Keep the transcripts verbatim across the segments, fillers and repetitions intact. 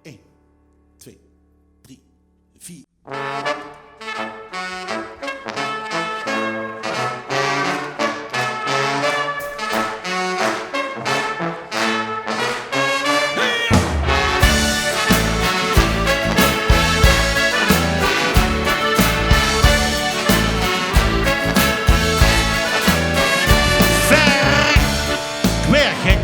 Ein, twee, drie, veer. Verrek, ik waer gek.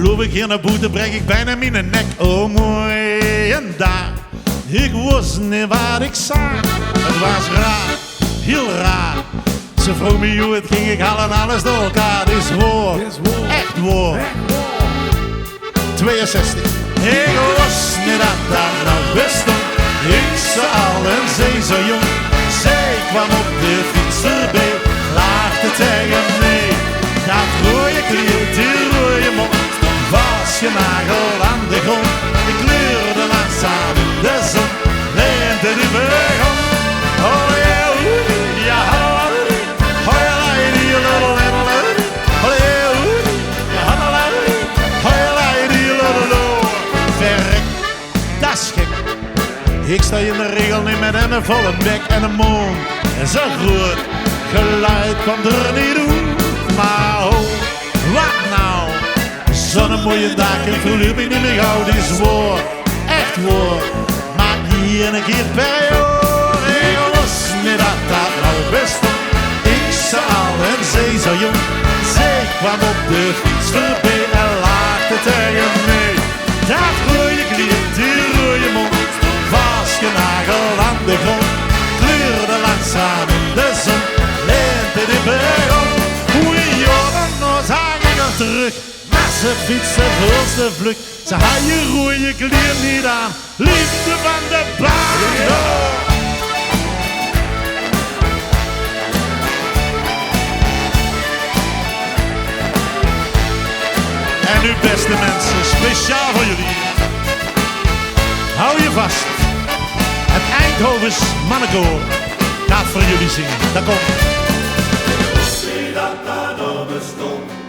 Loop ik hier nao boete, brek ik bijna miene nek. O, moeie daag. Ik wis neet wat ik zaag. Het waas raar, hiel raar. Ze vroog mich hoe het ging, ik haal en alles door elkaar. Dit is woor. Dit is woor. Echt woor. Echt woor. Tweeënzestig. Ik wis neet dat dat nog bestond. Ik zal en zij zo jong. Zij kwam op de fiets voorbij, lachte tegen mij. Dat rode kleed, die rode mond, vastgenageld aan de grond. Ik kleurde langzaam in de zon, leente die begon. Hoi, hoi, ja, hoi, hoi, hoi, die lol, lol, lol. Hoi, hoi, ja, hoi, hoi, die lol, lol. Verrek, dat is gek. Ik sta in de regel neet met een volle bek en een mond en zo groot geluid kwam er niet uit. Maar oh, wat nou? Zo'n moeie daag, ik verluur mich neet mier gauw, die is woor, echt woor. Maar hier een keer per jaar, ik wis neet dat dat nog bestond. Ik zal en zij zo jong, zij kwam op de fiets voorbij en lachte tegen mij. Dat rode kleed, die rode mond, vastgenageld aan de grond, kleurde langzaam in de zon, leente die begon. Hoe jongen, nou zag ik al terug, maar ze fietste veel te vlug. Ze had je rode kleed niet aan, liep ze van de baan. En nu, beste mensen, speciaal voor jullie. Hou je vast. Het Eindhovens mannenkoor gaat voor jullie zingen. Daar komt.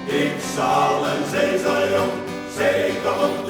Ik zal en zij zo jong, zij kwam op